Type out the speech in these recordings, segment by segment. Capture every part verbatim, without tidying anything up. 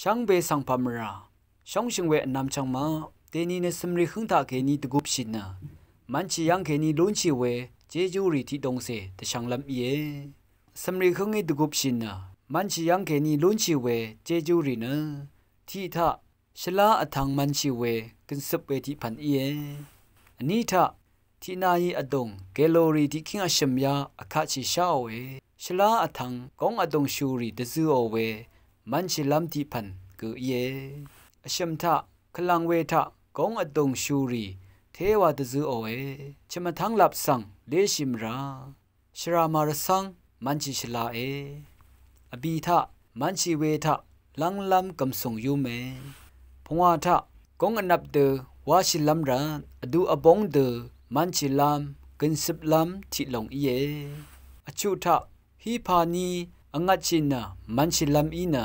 Shvngbe svng pà mvrà shóngshø̀ng we vnvm chvngmaq dèni nø cø̀mrì hǿng taq kèní dvgupshì nø mvnshì yv́ng kèní lúnshì we jejúrì tiqdongcè dvshvnglv́m íe. Cø̀mrì hǿngí dvgupshì nø mvnshì yv́ng kèní lúnshì we jejúrì nø tiq taq shvlá vtvng mvnshì we gø̀ncøp we tiqpv̀n íe. Vní taq tiqnàí vdùng gèlòrì tiqkíng vshø̀m yá vkatshì sháòe. Shvlá vtvng góng vdùng shùrì dvzøò we mvnshìlv́m tiqpv̀n gø íe. Vshø̀m taq kvlv̀ng we taq góng vdùng shùrì téwa dvzøòe. Chø̀m vtv́ng lap svng léshì mvrà shvrà màrvcv́ng mvnshì shvlae. Vbì taq mvnshì we taq lv́nglv́m gv̀msùng yúme. Pungwà taq góng vnvp dø wáshìlv́m rvt vdu vbóng dø mvnshìlv́m gø̀ncøplv́m tiqlòng íe. Vchuq taq hí paní vngvtshì nø mvnshìlv́m í nø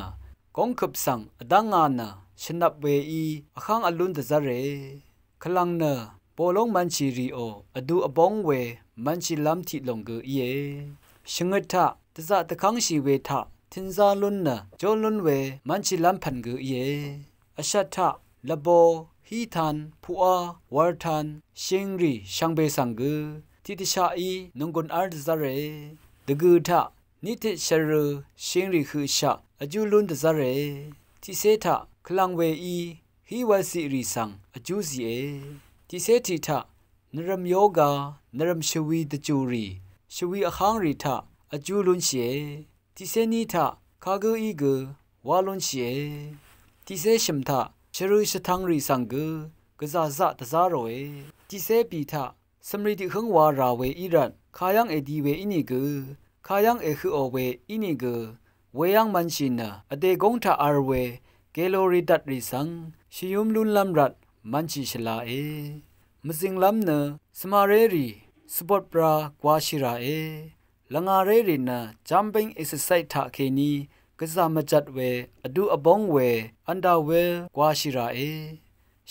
góngkøp svng vdv́ngā nø shvnvp weí vháng vlún dvzv́re. Kvlv̀ng nø bòlóng mvnshì rìò vdu vbóng we mvnshìlv́m tiqlòng gø íe. Shvngøt taq dvzaq dvkv́ngshì we taq tø̄nzá lún nø jón lún we mvnshìlv́m pv̀n gø íe. Vshvt taq lvbo, hítan, puqá, wurtan, shingrì shvngbe svng gø tiqdvshaqí nònggùn v́r dvzv́re. Dvgø̀ taq nítøt shvrø shingrì høqshaq vjú lún dvzv́re. Tiqcé taq kvlv̀ng weí hí wv̄lciqrì svng vjú zìe. Tiqcé tiq taq nvrø̀m yoga, nvrø̀m shvwi dvjùrì, shvwi vhángrì taq vjú lúnshìe. Tiqcé ní taq kagǿí gø wá lúnshìe. Tiqcé shø̀m taq shvrø shvtvngrì svng gø gvzà zaq dvzá ròe. Tiqcé bì taq cø̀mrì tiqhǿng wa rà we í rvt kayv́ng èdi we ínìgø, kayv́ng èhøqò we ínìgø, weyv́ng mvnshì nø vdè góng taq v̄l we gèlòrì dvtrì svng shvyúm lúnlv́m rvt mvnshì shvlae. Mvzìnglv́m nø svmarérì svbotbra gwāshì ràe. Lvngārérì nø jumping exercise taqkèní gvzà mvjvt we vdu vbóng we vndàwél gwāshì ràe.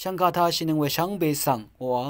Shv̀ngkà tāshìnøng we shvngbe svng oqà